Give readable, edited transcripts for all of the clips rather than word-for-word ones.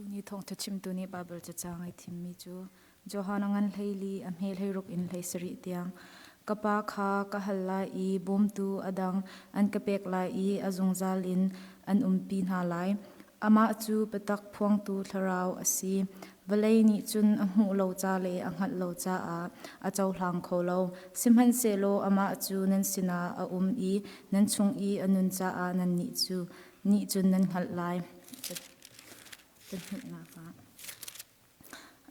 Tuni thawngṭha chimtu nih Baibal cacang ai thimmi cu Johan a ngan 14 a hme 16 in 17 tiang. Ka Pa kha ka hal lai i bawmtu a dang an ka pek lai i a zungzal in an umpi hna lai. Amah cu biatak phuangtu thlarau a si. Vawlei nih cun a hmuh lo ca le a hngalh lo caah a cohlang kho lo. Sihmanhsehlaw amah cu nan sinah a um i nan chung i a nun caah nannih cu nih cun nan hngalh lai.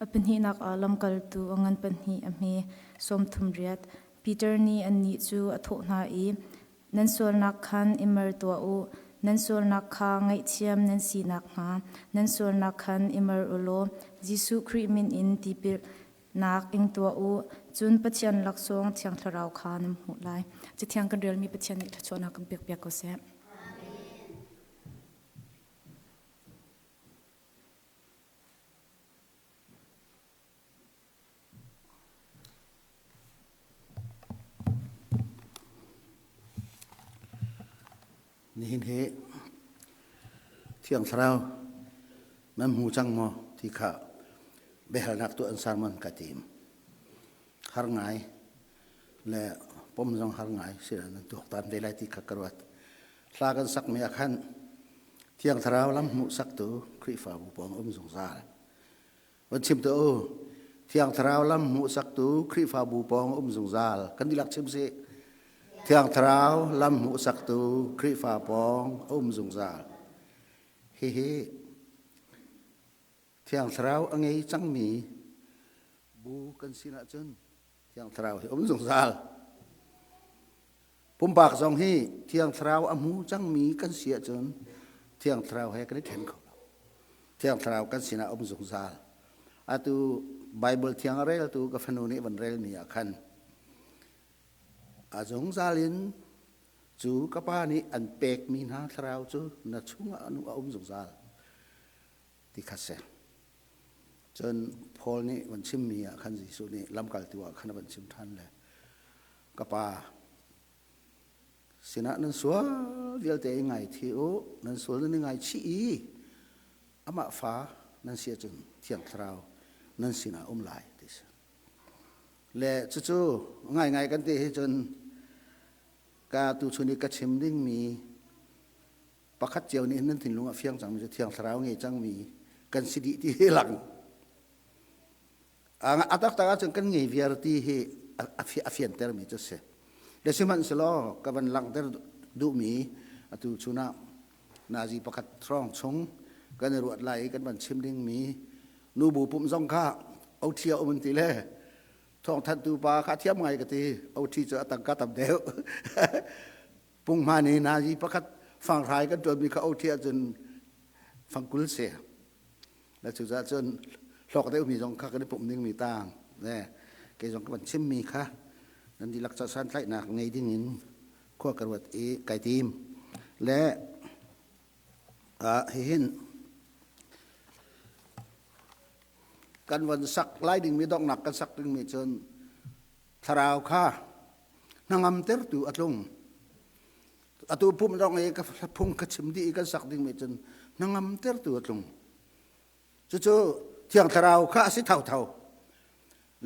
A pahnihnak ah lamkaltu a ngan pahnih a hme 38. Peter nih annih cu a thawh hna i, Nan sualnak khan i mer tuah u, nan sualnak kha ngaihthiam nan si nakhnga nan sualnak khan i mer u law Jesuh Khrih min in tipilnak ing tuah u, cun Pathian laksawng Thiang Thlarau kha nan hmuh lai. Cathiang kan relmi Pathian nih thluachuahnak kan pekpiak ko seh. Nihin hi Thiang Thlarau nan hmu cang maw ti kha biahalnak tuah an sermon ka tim. Har ngai le pom zong har ngai si nan tuaktan ve lai ti kha ka ruat. Hla kan sakmi ah khan Thiang Thlarau lam hmuhsaktu Khrihfabu pawng um zungzal. Van chim tuah u. Thiang Thlarau lam hmuhsaktu Khrihfabu pawng um zungzal. Kan dihlak chim sih. Thiang Thlarau lam hmuhsaktu Khrihfa pawng um zungzal. Hihi Thiang Thlarau a ngei cangmi bu kan sin ahcun Thiang Thlarau hi um zungzal. Pumpak zong hi Thiang Thlarau a hmu cangmi kan si ahcun Thiang Thlarau he kan i ṭhen kho lo. Thiang Thlarau kan sinah um zungzal. Atu Bible thiang a reltu ka fanu nih van relmi ah khan a zungzal in cu ka pa nih an pekmi hna thlarau cu na chungah a um zungzal ti kha si. Cun Paul nih van chimmi ah khan Jesuh nih lamkaltu ah khan a van chim ṭhan le ka pa sinah nan sual vialte i ngaithi u, nan sual nan i ngaichih i amah fa nan si ahcun Thiang Thlarau nan sinah um lai ti si. Le cucu ngaingai kan ti hi cun ka tuchun i ka chim dingmi pakhat cio nih nan thinlung a fiang cangmi cu Thiang Thlarau ngei cangmi kan si dih ti hi lang. A taktak ahcun kan ngei viar ti hi a fiantermi cu si. Le sihmanhsehlaw ka van langhter duhmi atu chun ah nazi pakhat hrawng chung kan i ruat lai i kan van chim dingmi nubu pumh zong kha OT a um an ti le thawngthanhtu pa kha thiam ngai ka ti OT cu a tangka tam deuh. Punghman hi nazi pakhat fanghrai kan ṭuanmi kha OT ahcun fangkul si. Le cucaah cun hlawk deuhmi zong kha kan i pumh dingmi tang le kei zong ka van chimmi kha nan dihlak ca santlaihnak ngei dingin khua ka ruat i kai tim. Le hihin kan van sak lai dingmi donghnak kan sak dingmi cun thlarau kha hnangamtertu a tlung. Atu pumh dong i ka phung ka chim dih i kan sak dingmi cun hnangamtertu a tlung. Cucu Thiang Thlarau kha a si thotho.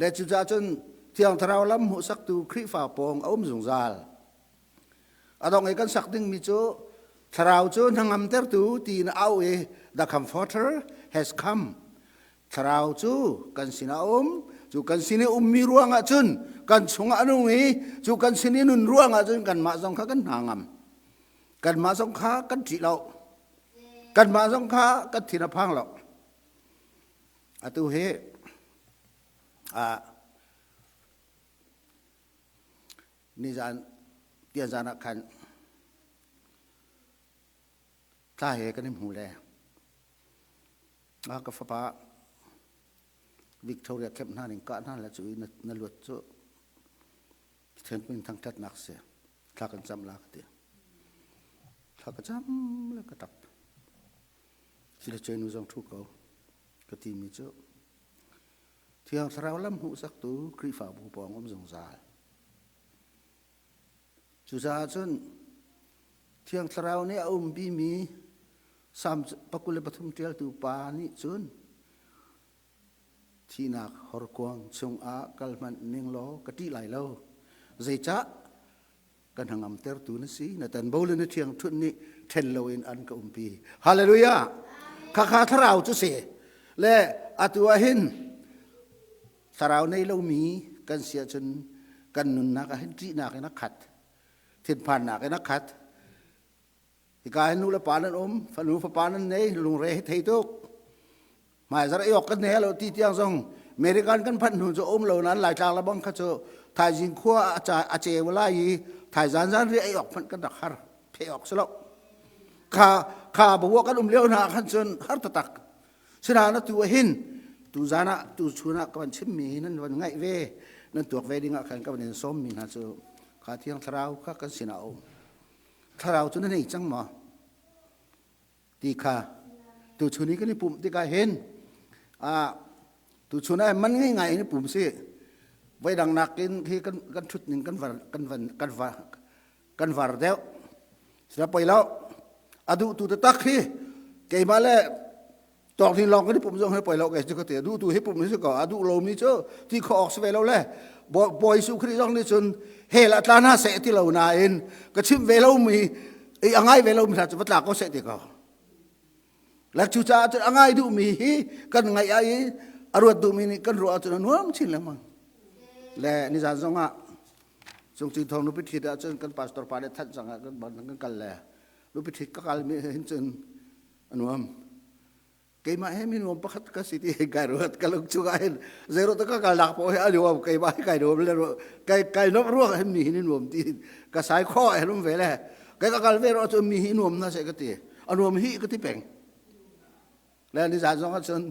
Le cucaah cun Thiang Thlarau lam hmuhsaktu Khrihfa pawng a um zungzal. A dong i kan sak dingmi cu Thlarau cu hnangamtertu tiin a auh i the Comforter has come. Thlarau cu kan sinah a um. Cu kan sin i ummi ruangah cun kan chungah a nung i cu kan sin i nun ruangah cun kanmah zong kha kan hna ngam. Kanmah zong kha kan ṭih lo. Kanmah zong kha kan thin a phang lo. Atu hi nizan tiazan ah khan thla he kan i hmu le ka fapa Victoria camp hna ning kah hna le cu i na luat cu Pathian min thangṭhatnak si thla kan cam la ka ti thla ka cam le ka ṭap sile nu zong ṭhu ko ka timi cu Thiang Thlarau lam hmuhsaktu Khrihfabu pawng um zungzal. Cucaah cun Thiang Thlarau nih a umpimi Salm 23 ṭialtu pa nih cun thihnak horkuang chungah kal hmanh ning law ka ṭih lai lo. Zeicah kan hnangamtertu na si na tanbo le na ṭhiangṭhunh nih ṭhen loin an ka umpi. Hallelujah! Khakha thlarau cu si. Le atu ah hin thlarau nei lomi kan si ahcun kan nunnak ah hin ṭihnak in a khat, thinphannak in a khat. Hika hin nu le pa nan um, fanu fapa nan nei, lungre hi thei tuk. Hmaizarh i awk kan nei lo ti tiang zong American kan phanh hnu cu um lo nain Laitlang le bang kha cu thaizing khua a ceu lai i thaizan zan ri ei awk hmanh kan rak har phe awk si lo. Kha kha bawa kan um lio hna khan cun har taktak. Sinain atu ah hin tu zan ah tu chun ah ka van chimmi hi nan van ngaih ve nan tuak ve ding ah khan ka van in sawmmi hna cu kha thiang thlarau kha kan sinah a um. Thlarau cu na nei cang maw? Ti kha tuchun i kan i pumh tikah hin tuchun ah man ngei ngai in i pum si. Voi dang nakin khi kan kan ṭhut ning kan var kan van kan var kan var deuh. Sila poi lo. A duh tu taktak hi keimah le tawk ni lawng kan i pum zong hi poi lo ke cu ka ti duh tu hi pum hi si ko a duh lomi cu ti kho awk si ve lo le Bawi Jesuh Khrih zong nih cun hell ah tla hna seh ti lo nain ka chimh ve lomi i a ngai ve lomi hna cu va tla ko seh ti ko le cu caah cun a ngai duhmi hi kan ngaih ah i a ruat duhmi nih kan ruah ahcun a nuam chin lengmang le nizan zong ah Cungcin Thawng nupi ṭhit ahcun kan pastor pa le thanh cang ah kan kan kal le nupi ṭhit ka kal mi hin cun a nuam keimah he mi nuam pakhat ka si ti kai ruat ka lung chungah hin zeiro ta ka kalnak paoh hi a nuam keimah hi kai nuam le kai kai nuam ruang hin mi hi nuam ti ka sai kho he lum ve le kai ka kal ve ro cu mi hi nuam na se ka ti a nuam hi ka ti peng le ni zan zong ah cun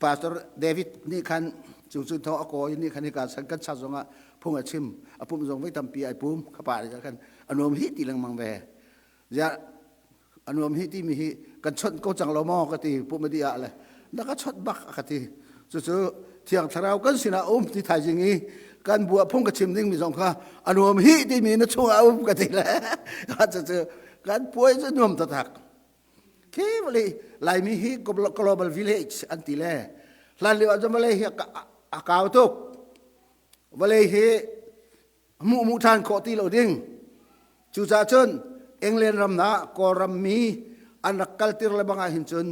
pastor David nih khan cu cu tho a kawi nih khan hika san kan cha zong ah phung a chim a pum zong voi tampi ai pum kha pa khan a nuam hi ti lengmang ve ziah a nuam hi timi hi kan chawnh ko cang lo maw ka ti pumadi ah le na ka chawnh bak a ka ti cucu thiang thlarau kan sinah um ti thaizing i kan bua phung ka chim ding mi zong kha a nuam hi timi na chungah um ka ti le cucu kan puai cu nuam taktak khi vali laimi hi global village an ti le hlan lio ah cun vawlei hi a kau tuk vawlei hi hmuh hmuh ṭhan khawh ti lo ding. Cucaah cun England ram ah Kawlram mi an rak kaltir le bang ah hin cun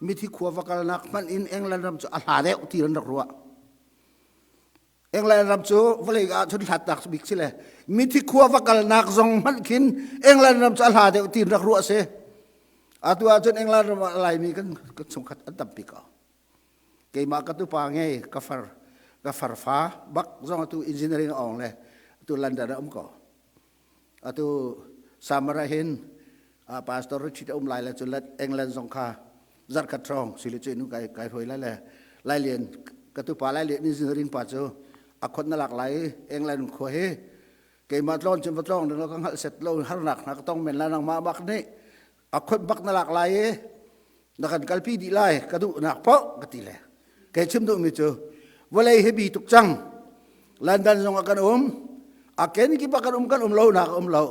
mithi khua va kalnak hmanh in England ram cu a hla deuh ti an rak ruah. England ram cu vawlei ah cun hlatnak bik si le mithi khua va kalnak zong hmanh khin England ram cu a hla deuh ti an rak ruah si. Atu ah cun England ram ah Laimi kan kan chungkhat an tampi ko. Keimah ka tupa ngei ka far ka farfa bak zong atu engineering ong le atu London ah um ko. Atu summer ah hin pastor retreat um lai le cu England zong kha zarkhat hrawng sili cu nu kai kai hruai lai le lai lian ka tupa lai lian engineering pa cu a khot na lak lai England khua hi keimah tlon cun va tlong ding ka hngalh set lo harnak hna ka tong men la nangmah bak nih a khot bak na lak lai i na kan kalpi dih lai ka duhnak paoh ka ti le kei chim duhmi cu vawlei hi bi tuk cang London zong ah kan um a ken kip ah kan um kan um lo nak um lo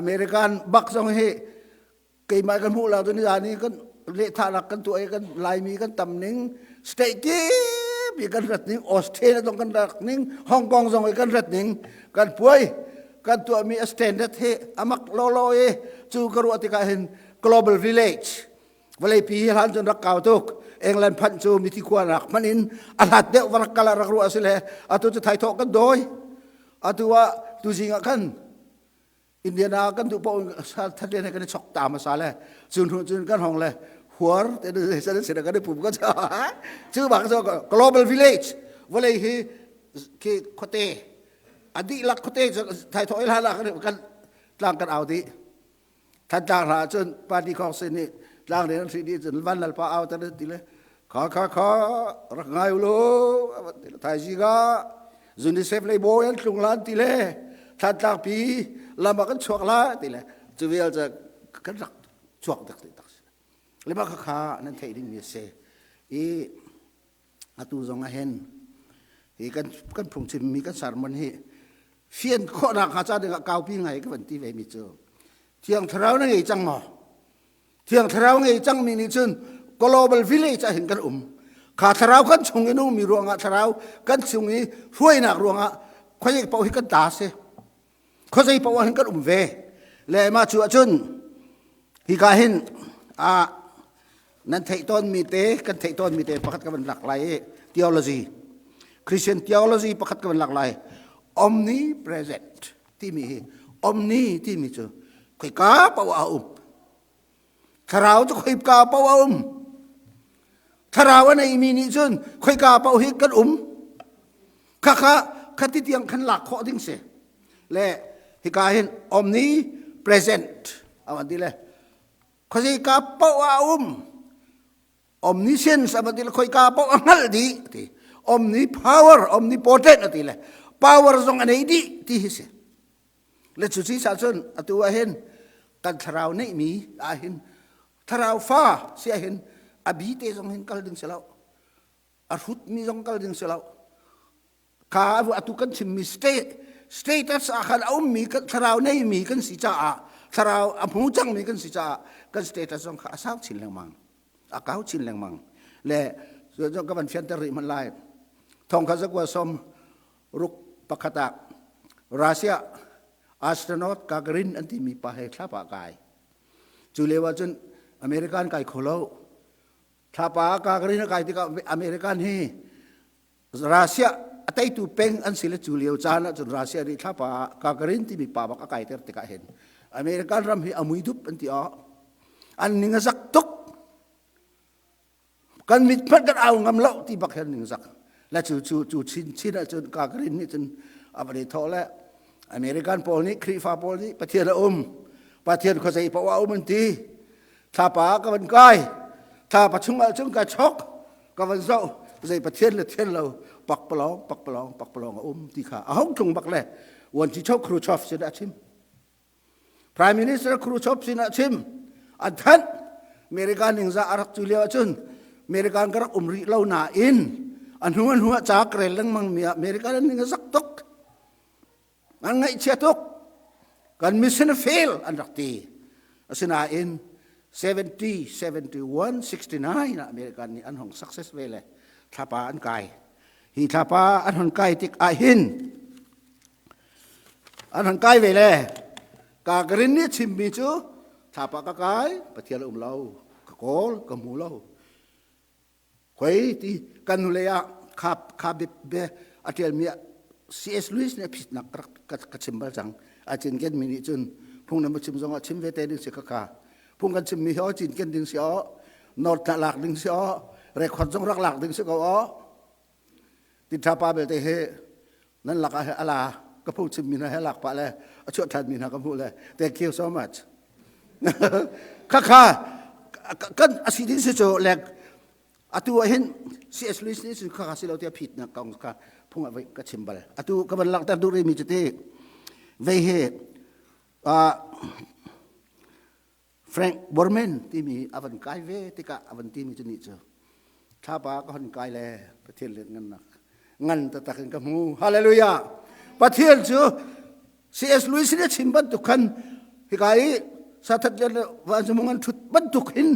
American bak zong hi keimah kan hmuh lo tu ni ni kan lehthahnak kan tuah i kan laimi kan tam ning state kip i kan rat ning Australia zong kan rak ning Hong Kong zong i kan rat ning kan puai kan tuahmi a standard hi amak lawlaw i cu ka ruah tikah hin global village vawleipi hi hlan cun rak kau tuk England phanh cu mithi khua rak hman in a hlat deuh va rak kal ah rak ruah a si le atu cu thaithawh kan dawi atu ah tuzing ah khan Indiana kan duh paoh thatlian he kan i chok ta hmasa le cu hnu cun kan hong le huar te san sin kan i pum ka cu bak cu global village vawlei hi khi khuate a dihlak khuate thaithawh i hlan ah kan tlang kan au dih Thantlang hla cun party khong sin nih tlang rian an hrih dih cun van lalpa au ter ti le kha kha kha rak ngai u lo thaizing ah UNICEF lei bawi an tlung lan ti le Thantlang pi lam ah kan chuak la ti le cu vial cu kan rak chuak tak ti tak si le mah kha kha nan theih ding mi a si i atu zong ah hin hi kan kan phungchim mi kan sermon hi fian khawhnak hnga ca dingah kaupi ngai ka van ti ve mi cu thiang thlarau na ngei cang maw? Thiang Thlarau ngei cangmi nih cun global village ah hin kan um. Kha thlarau kan chung i nungmi ruangah thlarau kan chung i hruainak ruangah khuazei paoh hi kan ta si. Khuazei paoh ah hin kan um ve. Le mah cu ahcun hika hin ah nan theih tawnmi te kan theih tawnmi te pakhat ka van lak lai i theology Christian theology pakhat ka van lak lai omnipresent timi hi omni timi cu khoika paoh ah a um thlarau cu khoika paoh a um thlarau a neimi nih cun khoika paoh hi kan um khakha khati tiang khan lak khawh ding si le hika hin omni present awan ti le khoika paoh ah a um omniscience a ti le khoika paoh a hngalh dih ti omni power omnipotent a ti le power zong a nei dih ti hi si le cu ci sa cun atu ah hin kan thlarau neihmi ah hin thlarau fa si ah hin a bi te zong hin kal ding si lo a hrutmi zong kal ding si lo Kha atu kan chimmi status ah khan a ummi thlarau neimi kan si caah thlarau a hmu cangmi kan si caah kan status zong kha a sau chin lengmang a kau chin lengmang le ka van fianter rih hmanh lai thong kha zakua som ruk pakhat ah Russia astronaut Gagarin an timi pa he thlapa kai cu lio ah cun American kai kho lo thlapa Gagarin a kai tikah American hi Russia a teitu peng an si le cu lio caan ahcun Russia nih thlapa ah Gagarin timi pa bak a kaiter tikah hin American ram hi a mui dup an ti awh an ning a zak tuk kan mit hmanh kan au ngam lo ti bak hin ning zak le cu cu cu chin chin ahcun Gagarin nih cun a van i thawh le American pawl nih Khrihfa pawl nih Pathian a um Pathian khuazei paoh a um an ti thlapa ka van kai thlapa chungah cun ka chok ka van zoh zei pathian le thian lo pakpalawng pakpalawng pakpalawng a um ti kha a hong tlung bak le Wanci Chok Khrushchev sin a chim Prime Minister Khrushchev sin a chim an thanh American ningza a rak cu lio ahcun American ka rak um rih lo nain a hnu a hnu ah ca ka rel lengmang mi ah American an ning a zak tuk an ngaihchia tuk kan mission fail an rak ti asinain 70 71 69 ah American nih an hong success ve le thlapa an kai hi thlapa an hon kai tik ah hin an hon kai ve le Gagarin nih chimmi cu thlapa ka kai Pathian um lo ka kawl ka hmu lo Khoi ti kan hnulei ah kha kha be a ṭialmi ah C.S. Lewis nih a phitnak ka ka chim bal cang. A cinken mi nih cun phung na chim zong ah chim ve te ding si kha kha. Phung kan chimmi hi aw cinken ding si aw, north lak ding si aw, record zong rak lak ding si ko aw. Tinṭha pa belte hi nan lakah he ala ka phung chimmi hna he lak pah le a chuah ṭhanmi hna ka hmuh le thank you so much. Kha kha kan a si ding si cu lek atu ah hin CS Lewis nih cun kha kha si lo tiah phitnak kong kha phung ah ka chim bal. Atu ka van langhter duh rihmi cu ti vei hi Frank Borman timi a van kai ve tikah a van timi cu nih cu thlapa ka hon kai le Pathian let ngannak ngan taktak in ka hmu hallelujah Pathian cu C.S. Lewis nih a chim bantuk khan hika i sathat le vancung an thut bantuk hin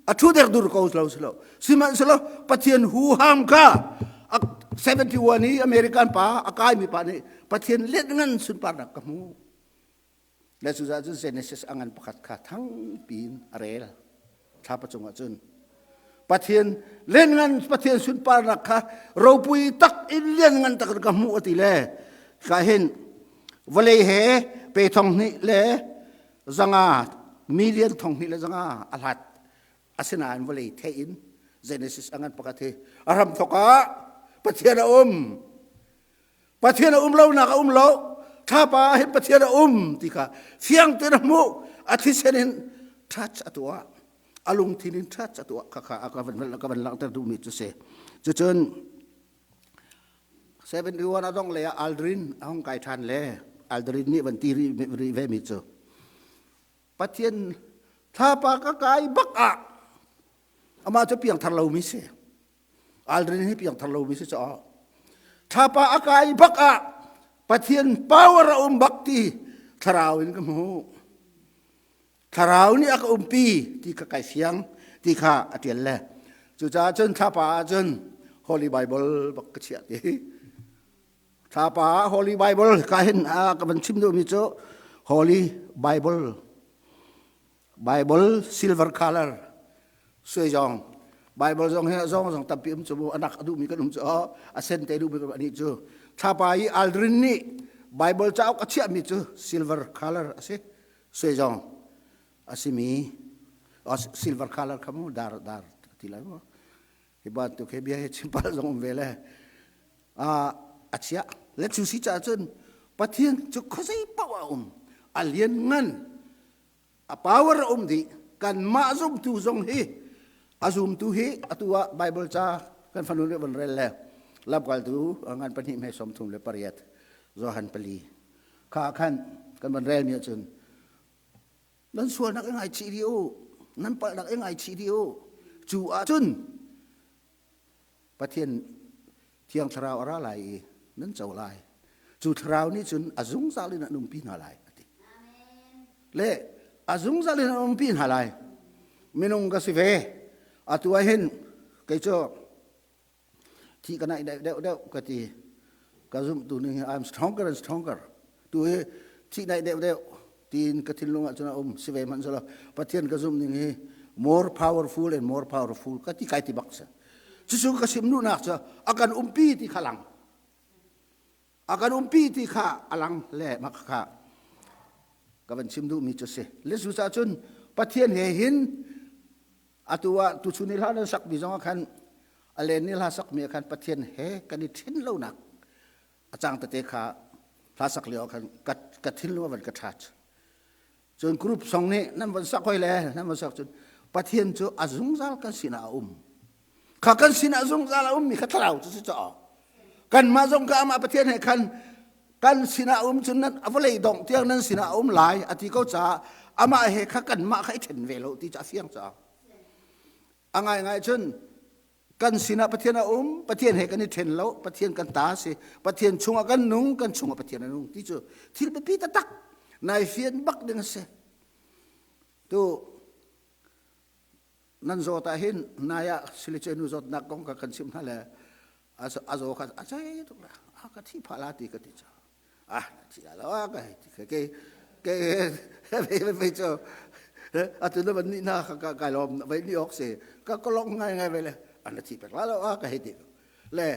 a thu der dur ko lo si lo sihmanhsehlaw Pathian huham kha 71 i American pa a kaimi pa nih Pathian let ngan sunparnak ka hmu Le cucaah cun Genesis a ngan pakhat kha thangpi in a rel. Thlapa cungah cun Pathian lianngan Pathian sunparnak kha ropui tak in lianngan tak in ka hmuh a ti le ka hin vawlei he pe thong hnih le zanga million thong hnih le zanga a hlat asinain vawlei thei in Genesis a ngan pakhat hi a ram thok ah Pathian a um Pathian a um lonak a um lo thlapa ah hin Pathian a um ti kha fiang tein a hmuh a thisen in touch a tuah a lungthin in touch a tuah kha kha a ka van ka van langhter duhmi cu si cucun 71 a dong le ah Aldrin a hung kai ṭhan le Aldrin nih van ti rih ve mi cu Pathian thlapa ka kai bak ah amah cu piangthar lomi si Aldrin hi piangthar lomi si caah thlapa a kai bak ah Pathian power a um bak ti thlarau in ka hmuh. Thlarau nih a ka umpi ti kha kai fiang ti kha a ṭial le. Cucaah cun thlapa ah cun Holy Bible bak ka chiah ti. Thlapa ah Holy Bible ka hin a ka van chim duhmi cu Holy Bible Bible silver color sui zong Bible zong hi zong zong tampi um cu mu anak a duhmi kan um cu a sen te duhmi kan ani cu thlapa i Aldrin nih Bible cauk a chiahmi cu silver color a si sui zong a simi silver color kha mu dar dar ti lai mu hi bantuk he bia he chimpal zong um ve le a chia le cu si caah cun Pathian cu khuazei paoh a um a lian ngan a power a um dih kanmah zumtu zong hi a zumtu hi atu ah Bible ca kan fanu nih van rel le lamkaltu ngan pahnih hme 38 Johan 4 kha khan kan van rel mi ahcun nan sualnak i ngaichih dih u nan palhnak i ngaichih dih u cu ahcun Pathian Thiang Thlarau a ra lai i nan co lai. Cu Thlarau nih cun a zungzal in an umpi hna lai a ti. Le a zungzal in an umpi hna lai. Minung ka si ve. Atu ah hin kei cu thi ka naih deuh deuh deuh ka ti. Ka zumh tu ning I'm stronger and stronger. Tu hi thi naih deuh deuh tiin ka thinlung ah cun a um si ve hmanh selaw Pathian ka zumh ning hi more powerful and more powerful ka ti kai ti bak si. Cucu ka sim duhnak cu a kan umpi ti kha lang. A kan umpi ti kha a lang le mak kha ka van chim duhmi cu si. Le cucaah cun Pathian he hin atu ah tuchun i hla nan sakmi zong ah khan a len ni hla sakmi ah khan Pathian he kan i ṭhen lonak a cang tete kha hla sak lio ah khan ka thinlung a van ka ṭhat. Cun group song nih nan van sak hoi le nan van sak cun Pathian cu a zungzal kan sinah a um. Kha kan sinah zungzal a ummi kha thlarau cu si caw. Kanmah zong kha amah Pathian he khan kan sinah um cun nan a vawlei dongh tiang nan sinah a um lai a ti ko caah amah he kha kanmah kha i ṭhen ve lo ti cu a fiang caah. A ngaingai cun kan sinah Pathian a um, Pathian he kan i ṭhen lo, Pathian kan ta a si, Pathian chungah kan nung, kan chungah Pathian a nung ti cu thil biapi taktak nai fian bak ding a si. Tu nan zawt ah hin nai ah silice nu zawtnak kong ka kan chimh hna le a zaw kha a cei tuk la a ka thi phah la ti ka ti ca ah thi la lo ka ti ke ke ve ve cu atu na van ni na ka kai lom vai ni ok se ka kolong ngai ngai ve le an thi pek la lo a ka hei ti le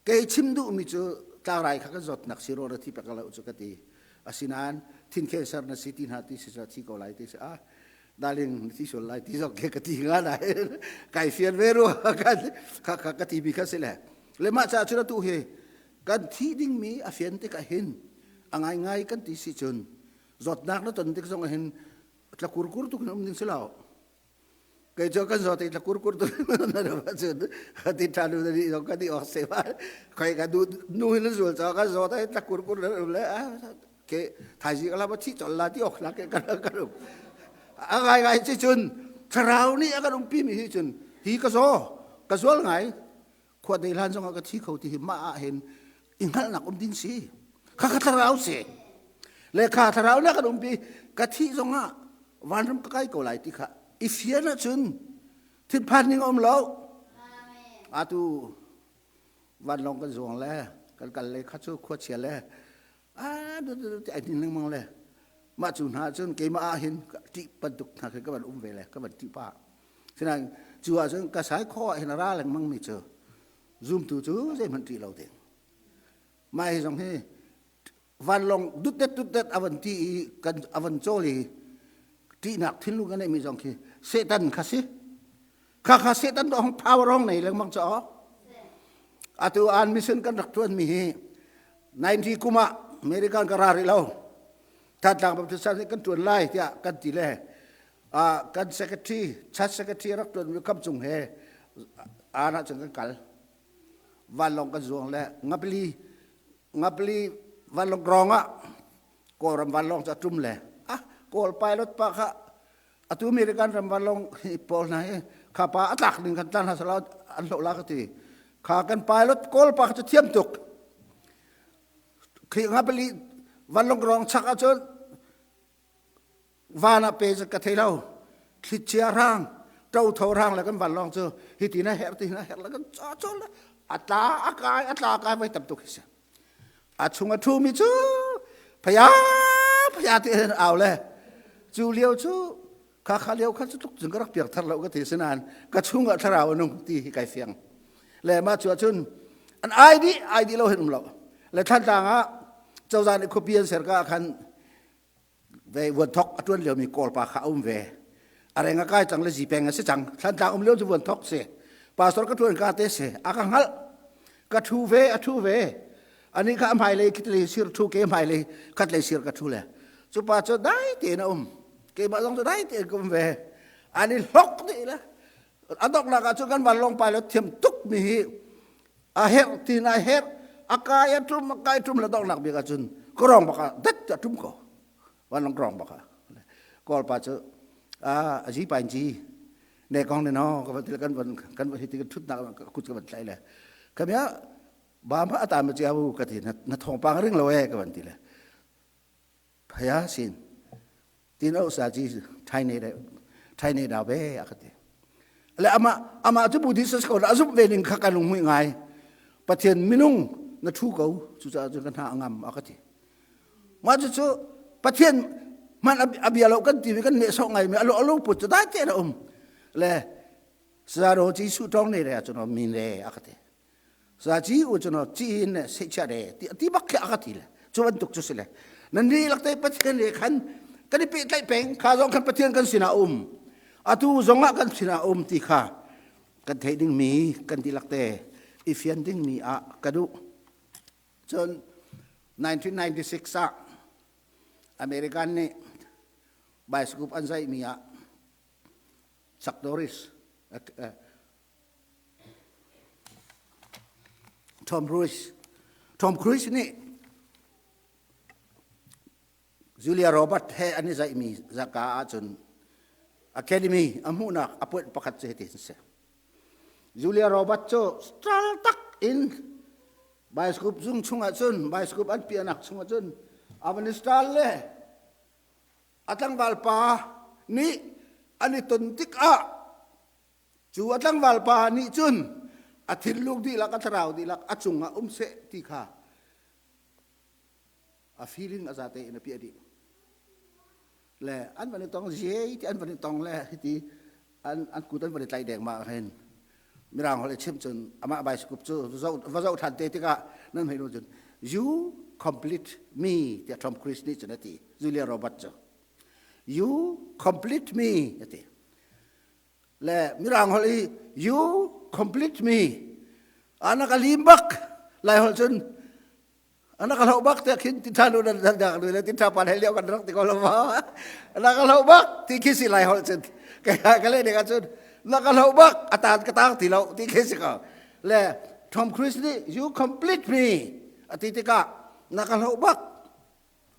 kei chim duh mi cu tlangrai kha kan zawt nak siro na thi pek lo cu ka ti asinain thin cancer na si ti hna ti si thi ko lai ti si a darling na thi sual lai ti zok ke ka ti nga dai kai fian ve ru ka ka ka ti bi kha si le le mah cha chu tu hi Kan thih dingmi a fian tikah hin a ngaingai kan ti si cun zawtnak na ton tik zong hin tla kurkur tuk in um ding si lo. Kei cu kan zawt i tla kurkur tuk na cun ti tha nu ni zong kan i ok se ma khoi ka du nu hin zul cho kan zawt ai tla kurkur na um le ke thaizing ala ba thi chol la ti ok la ke kan kan um a ngai ngai ci cun thlarau nih a kan umpi mi hi cun hi ka zaw ka zual ngai Khua dei hlan zongah ka thi kho ti hi mah ah hin i hngalhnak um ding si. Kha kha thlarau si. Le kha thlarau na kan umpi ka thih zongah vanram ka kai ko lai ti kha i fian ahcun thinphan ning um lo. Atu vanlawng kan zuang le kan kal le kha cu khua chia le a ai ning lengmang le mah cu hna cun keimah ah hin ṭih bantuk hna khi ka van um ve le ka van ṭih pah. Sinain cu ahcun ka sai khawh ah hin a ra lengmang mi cu zumtu cu zeihmanh ṭih lo ding. Mah hi zong hi vanlawng dutdet dutdet a van ti i kan a van cawl i ṭihnak thinlung kan neihmi zong khi Satan kha si. Kha kha Satan dong power hong nei lengmang cu Atu an mission kan rak ṭuan mi hi 90 kum ah American ka ra rih lo. Thantlang Baptist nih kan ṭuan lai tiah kan ti le kan secretary church secretary rak tuan mi kam cung he aan ah cun kan kal vanlawng kan zuang le ngapli ngapli vanlawng rong ah kawlram vanlawng cu a tum le ah kawl pilot pa kha atu American ram vanlawng pawl hna hi kha pa a tlak ding kan tlan hna sala an hloh la ka ti kha kan pilot kawl pa kha cu thiam tuk khi ngapli vanlawng rong chak ah cun. Van ah pe ka thei lo. Thlichia rang, ṭo tho rang le kan vanlawng cu hi ti na herh ti na herh le kan caw caw le a tla a kai a tla kai voi tam tuk hi si. A chung a ṭhumi cu phaya phaya ti in au le cu lio cu kha kha lio kha cu tluk cun ka rak piak thar lo ka ti sinain ka chungah thlarau a nung ti hi kai fiang. Le mah cu ahcun an ai dih ai dih lo hin um lo. Le Thlantlang ah cozah nih khuapi an ser ka ah khan ve vuan thok a ṭuan liomi Kawlpa kha a um ve. A reng a kai cang le zipeng a si cang. Thlantlang um lio cu vuan thok si. Pastor ka ṭuan ka te si. A ka hngalh. Ka ṭhu ve, a ṭhu ve. Ani kha a hmailei khitlei sir ṭhu ke hmailei khatlei sir ka ṭhu le. Cu pa cu dai tein a um. Keimah zong cu dai tein ka um ve. An i hlok dih le. A donghnak ah cun kan vanlawng pilot thiam tuk mi hi a herh tin a herh a kai a ṭum a kai ṭum le donghnak bik ah cun ka rong bak ah dat a ṭum ko vanlawng rong bak ah Kawl pa cu a ji pain ji ne kong ne no ka van til kan van kan van hiti kan thutnak kut ka van tlai le kamia ba ma ata ma chiabu ka ti na thong pang ring lo e ka van ti le phaya sin tin o sa ji thai ne thai ne da be a ka ti le ama ama cu Buddhist ko la zumh ve ning kha kan lung ngai Pathian minung na thu ko cu caah cun ka hna a ngam a ka ti mah cu cu Pathian man a bia lo kan ti mi kan nehsawh ngai mi alo alo put cu dai te na um le saro chi su tong ne re cun min re a ka ti sa chi u cun chi in se chia re ti ti bak khi a ka ti le cu bantuk cu si le nan ri lak te Pathian re khan kan i pehtlaih peng kha zong khan Pathian kan sinah um atu zongah kan sinah um ti kha kan theih ding mi kan dihlak te i fian ding mi ah ka duh. Cun 1996 ah American nih bioscope an zaihmi ah Chuck Norris, Tom Cruise, Tom Cruise nih Julia Roberts he an i zaihmi zaka ahcun Academy a hmuhnak a puanh pakhat cu hitin si. Julia Roberts cu stral tak in bioscope zung chungah cun bioscope an piahnak chungah cun a van i stral le a tlangval pa nih an i ton tikah cu a tlangval pa nih cun a thinlung dihlak a thlarau dihlak a cungah um seh ti kha a feeling a zate in a piah dih le an van i tong zei ti an van i tong le hiti an an kut an van i tlaih deng ma hin mirang holh i chim cun amah bioscope cu va zoh than te tikah nan hei cun you complete me tiah Tom Cruise nih cun a ti Julia Roberts cu you complete me a ti le mirang holh i you complete me anak a lim bak lai holh cun anak a hloh bak te khin ti tha nu nan dan dak le ti tha pan hel kan rak ti ko lo ma anak a hloh bak ti khi si lai holh cun ka ka le ne ka cun nak a hloh bak atan ka tang ti lo ti khi si ko le Tom Cruise nih you complete me ati tikah nak a hloh bak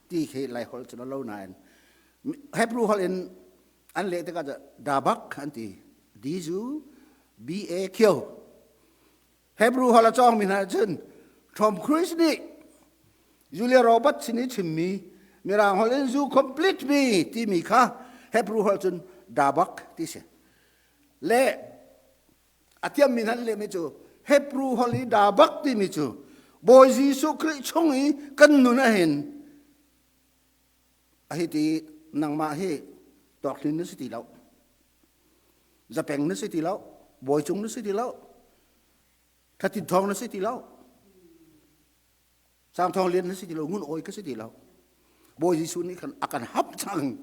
ti khi lai holh cun a lo nain Hebrew holh in an leh tikah dabak an ti D U B A Q Hebrew holh a cawngmi hna cun Tom Cruise nih Julia Roberts sin i chimmi Mirang holh in you complete me timi kha Hebrew holh cun dabak ti si. Le a thiammi hna lehmi cu Hebrew holh i dabak timi cu Bawi Jesuh Khrih chung i kan nun ahhin a hi ti nangmah hi tawkhlin na si ti lo zapeng na si ti lo bawicung na si ti lo thatin thawng na si ti lo sang thawng lian na si ti lo ngun awi ka si ti lo Bawi Jesuh nih khan a kan hap cang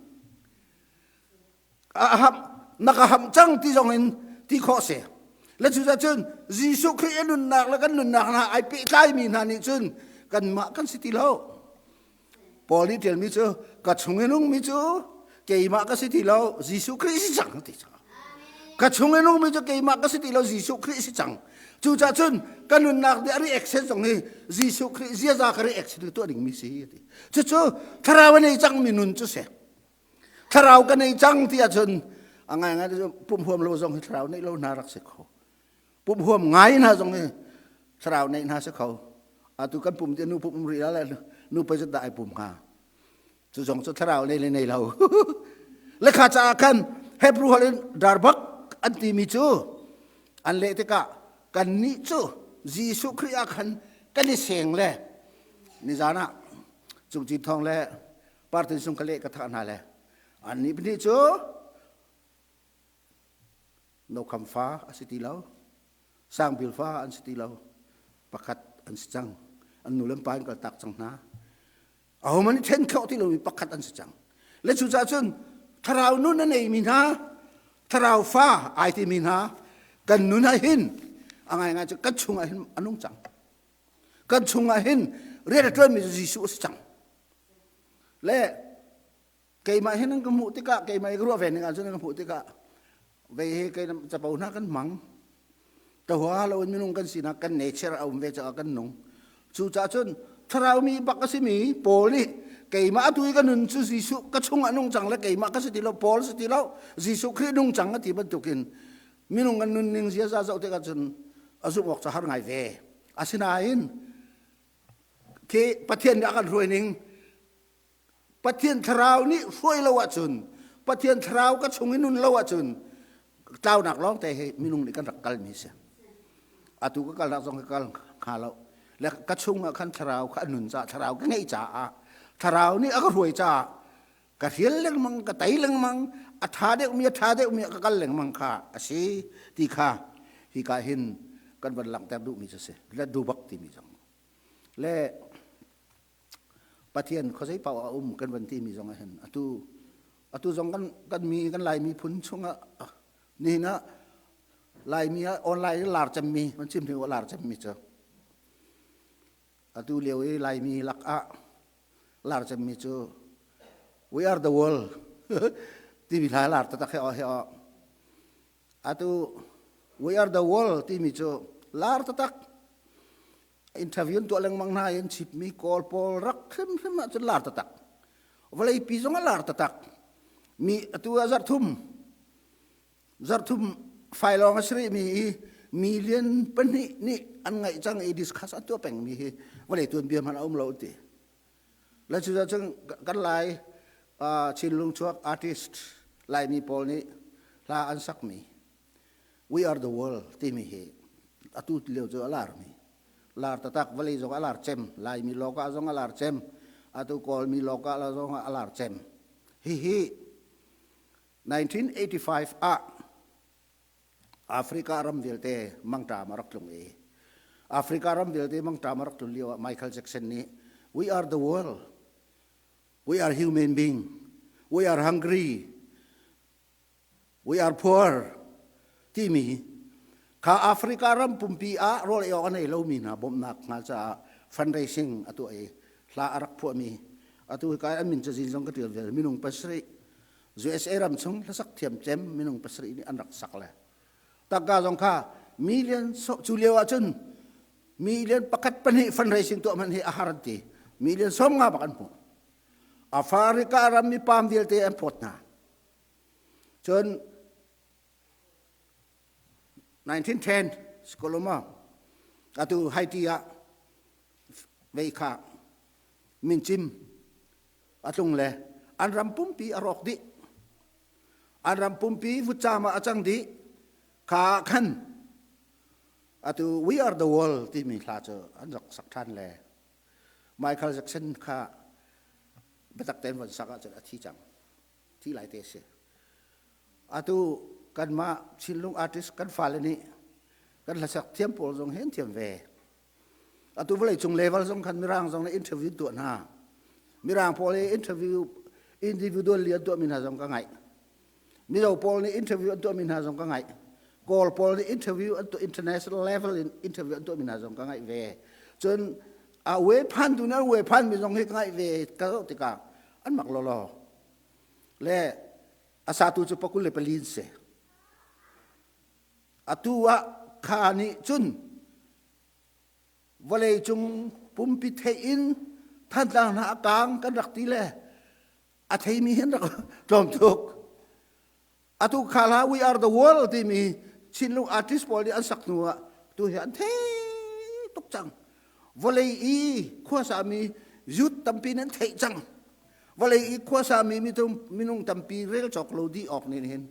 a ham na ka ham cang ti zong in ti khawh si le cu cun Jesuh Khrih a nunnak le kan nunnak hna ai pehtlai mi hna nih cun kanmah kan si ti lo Paul nih ṭialmi cu ka chung i nungmi cu keimah ka si ti lo Jesuh Khrih si cang ti cang. Ka chung i nungmi cu keimah ka si ti lo Jesuh Khrih si cang. Cucaah cun ka nunnak nih a reaction zong hi Jesuh Khrih ziaza ka reaction tuah dingmi si ti. Cucu thlarau a nei cangmi nun cu si. Thlarau ka nei cang ti ahcun a ngaingai pum huam lo zong hi thlarau neih lo hna rak si kho. Pum huam ngai hna zong hi thlarau neih hna si kho. Atu kan pum ti nu pum rih la le nu pei dah ai pum hnga. Cu zong cu thlarau nei le nei lo. Lekha caah khan Hebrew holh in darbak an timi cu an leh tikah kannih cu Jesuh Khrih ah khan kan i seng le nizan ah Cungcin Thawng le Partin Sung ka leh ka thah hna le annih pahnih cu Nokham fa a si ti lo Sangbil fa an si ti lo pakhat an si cang an nu le an pa in kaltak cang hna ahohmanh i then khawh ti lomi pakhat an si cang le cucaah cun thlarau nun a neimi hna thlarau fa ai timi hna kan nun ah hin a ngaingai cu kan chungah hin a nung cang kan chungah hin rian a ṭuanmi cu Jesuh a si cang le keimah hin an ka hmuh tikah keimah i ka ruah ve ning ahcun an ka hmuh tikah ve hi kei capo hna kan hmang tahua lo in minung kan sinak kan nature a um ve caah kan nung cucaah cun thlarau mi bak a simi Paul nih keimah atu i ka nun cu Jesuh ka chung ah nung cang le keimah ka si ti lo Paul si ti lo Jesuh Khrih nung cang a ti bantukin minung kan nunning ziaza zoh tikah cun a zumh awk cu har ngai ve asinain khi Pathian nih a kan hruai ning Pathian thlarau nih hruai lo ahcun Pathian thlarau ka chung i nun lo ahcun tlaunak lawng te hi minung nih kan rak kalmi si. Atu ka kalnak zong ka kal hnga lo. Le ka chung ah khan thlarau kha a nun caah thlarau ka ngeih caah thlarau nih a ka hruai caah ka hrial lengmang ka tei lengmang a ṭha deuhmi a ṭha deuhmi ah ka kal lengmang kha a si ti kha hika hin kan van langhter duhmi cu si. Le dubak timi zong. Le Pathian khuazei paoh a um kan van timi zong ah hin atu atu zong kan kan mi kan Lai miphun chungah nihin ah Laimi ah online lar cemmi kan chim hnu lar cemmi cu atu lio i Laimi lak ah lar cemmi cu we are the world timi hla lar taktak he he atu we are the world timi cu lar taktak Interview an tuah lengmang hna i an chipmi Kawl pawl rak hrimhrim ahcun lar taktak. Vawleipi zong a lar taktak. Mi atu ah zarhthum zarhthum fai lawng a si rihmi i million pahnih nih an ngaih cang i discuss an tuah pengmi hi vawlei tuanbia hmanh a um lo ti. Le cu cun kan Lai Chinlung chuak artist Laimi pawl nih hla an sakmi We are the world timi hi atu lio cu a larmi lar tatak vawlei zong a lar cem Laimi loka zong a lar cem atu Kawlmi loka zong a lar cem hihi 1985 ah Africa ram vialte mangṭam a rak tlung i Africa ram vialte mangṭam a rak tlun lio ah Michael Jackson nih We are the world we are human being we are hungry We are poor timi kha Africa ram pumpi ah rawl ei awk a nei lomi hna bawmhnak hnga caah fundraising a tuah i hla a rak phuahmi atu hika an min cazin zong ka ṭial ve minung pasarih USA ram chung hlasak thiam cem minung pasarih nih an rak sak le tangka zong kha million cu lio ahcun million pakhat pahnih fundraising tuah hmanh hi a har an ti million sawm nga bak an hmuh Africa ram mi pam vialte an phawt hna Cun 1910 Skoloma atu Haiti ah vei kha mincim a tlung le an ram pumpi a rawk dih. An ram pumpi vutcaam ah a cang dih. Kha khan atu We Are the World timi hla cu an rak sak ṭhan le Michael Jackson kha biatak tein von sak ahcun a thi cang. Thi lai te si. Atu kanmah Chinlung artist kan fale nih kan hlasak thiam pawl zong hi an thiam ve. Atu vawlei cung level zong khan mirang zong nih interview tuah hna. Mirang pawl i interview individual li an tuahmi hna zong ka ngaih. Mizo pawl nih interview an tuahmi hna zong ka ngaih. Kawl pawl nih interview an tuah international level in interview an tuahmi hna zong ka ngaih ve. Cun a we phan tu nih an we phan mi zong hi ka ngaih ve ka zoh tikah an mak lawlaw. Le a satu cu pakul le pali an si. Atu ah kha nih cun vawlei cung pumpi theih in Thantlang hna a kaang kan rak ti le a theimi hin rak tlawm tuk. Atu kha hla We Are the World timi Chinlung artist pawl nih an sak hnu ah tu hi an thei tuk cang. Vawlei i khuasa mi youth tampi nih an theih cang. Vawlei i khuasa mi minung tampi rel cawk lo dih awk nih hin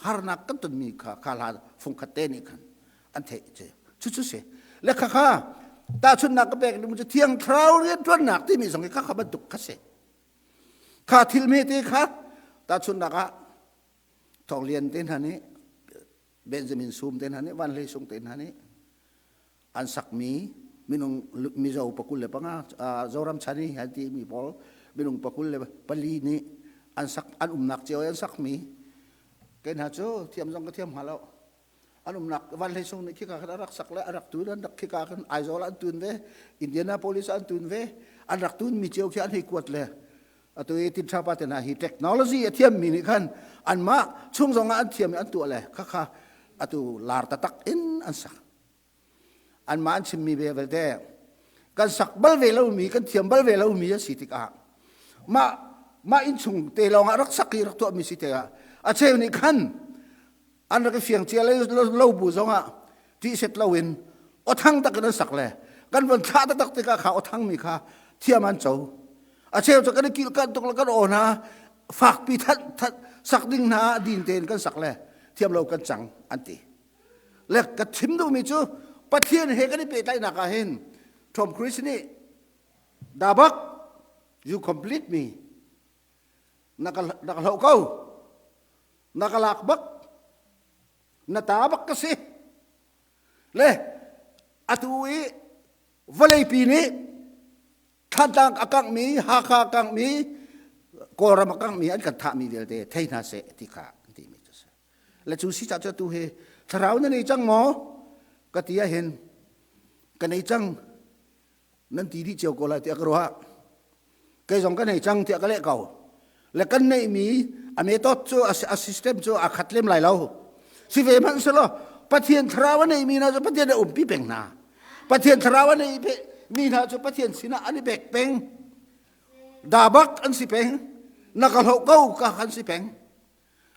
harnak kan tonmi kha kha hla fungkhat te nih khan an theih che. Cucu si. Le kha kha tahchunhnak ka pek ding cu Thiang Thlarau rianṭuannak timi zong hi kha kha bantuk kha si. Kha thil hmete kha tahchunhnak ah Thawng Lian te hna nih Benjamin Sum te hna nih Van Hlei Sung te hna nih an sakmi minung Mizo 25 Zoram Chani an ti mi pawl minung 24 nih an sak an umnak cio an sakmi ke hna cu thiam zong ka thiam hnga lo. An umnak Van Hlei Sung nih khika khan a rak sak le a rak tun an rak khika khan Aizawl an tun ve, Indianapolis an tun ve, an rak tun mi cio khi an hei kuat le atu i Tinṭha pa te hna hi technology a thiammi nih khan anmah chung zong ah an thiam i an tuah le khakha atu lar taktak in an sak. Anmah an chimmi ve vialte kan sak bal ve lomi, kan thiam bal ve lomi a si tikah mah mah innchung te lawng ah rak sak i rak tuahmi si tikah a cheu nih khan an rak i fiang cia lo bu zongah ṭih set loin awthang tak in an sak le kan von thlah taktak tikah kha awthang mi kha thiam an co. A cheu cu kan i kilkanh tuk le kan aw hna fakpi that that sak ding hna din tein kan sak le thiam lo kan cang an ti. Le ka chim duhmi cu Pathian he kan i pehtlaihnak ah hin Tom Cruise nih dabak you complete me na ka na ka hloh ko na ka lak bak na ta bak ka si le atu i vawleipi nih Thantlang a kangmi, Hakha a kangmi, Kawlram a kangmi an kan thahmi vialte thei hna seh ti kha an timi cu si. Le cu si cah cu tu hi thlarau na nei cang maw? Ka ti ahhin ka nei cang nan ti dih cio ko lai tiah ka ruah. Kei zong ka nei cang tiah ka leh ko. Le kan neihmi a method cu a system cu a khat lem lai lo. Si ve hmanh selaw Pathian thlarau a neimi hna cu Pathian a umpi peng hna. Pathian thlarau a nei mi hna cu Pathian sinah an i bek peng. Dabak an si peng. Na ka hloh ko ka kan si peng.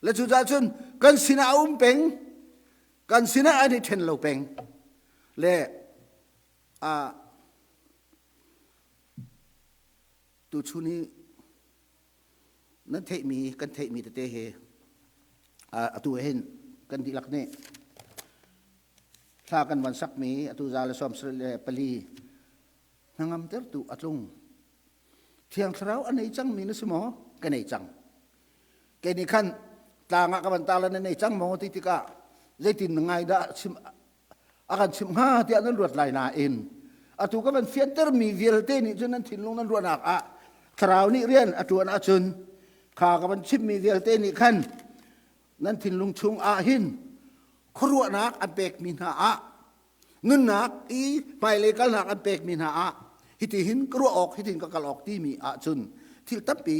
Le cucaah cun kan sinah a um peng. Kan sinah an i ṭhen lo peng. Le a tuchun hi nan theihmi kan theihmi tete hi atu hin kan dihlak nih hla kan van sakmi atu za le 74 hnangamtertu a tlung. Thiang Thlarau a nei cangmi na si maw? Ka nei cang. Kei nih khan tlang ah ka van ta le na nei cang maw ti tikah zeitin na ngai dah chim a kan chimh hnga tiah nan ruat lai nain atu ka van fiantermi vialte nih cun nan thinlung nan ruahnak ah thlarau nih rian a ṭuan ahcun kha ka van chimhmi vialte nih khan nan thinlung chung ah hin khuaruahnak an pekmi hna ah nunnak i hmailei kalnak an pekmi hna ah hiti hin ka ruah awk hitin ka kal awk timi ahcun thil tampi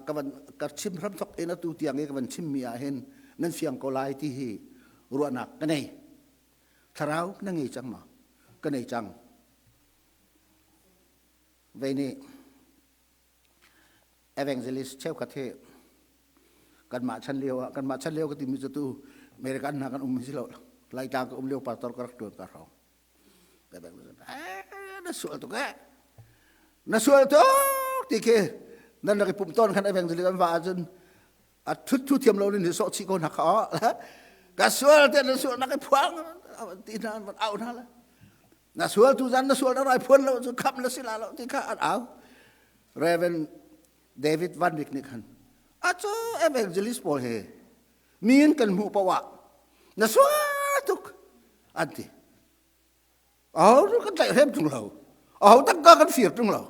ka van ka chim hramthok in atu tiang i ka van chimmi ah hin nan fiang ko lai ti hi ruahnak ka nei. Thlarau na ngei cang ma? Ka nei cang. Vei nih evangelist cheukhat hi kanmah chan lio ah kanmah chan lio ka timi cu tu American hna kan um si lo Laitlang ka um lio pastor ka rak tuan ka hrawng. Na sual tuk eh na sual tuk ti khi nan rak i pumh tawn khan evangelist an va ahcun a thut thu thiam lo nin sawh chih ko hna kha ka sual te na sual nak i phuang ti hna an au hna la na sual tu zan na sual na rai phuan lo cu kham na si la lo ti kha an au. Reverend David Van Wyk nih khan a cu evangelist pawl he mi in kan hmuh poah na sual tuk an ti. Aho kan tlaih hrem tung lo, aho tangka kan fir tung lo,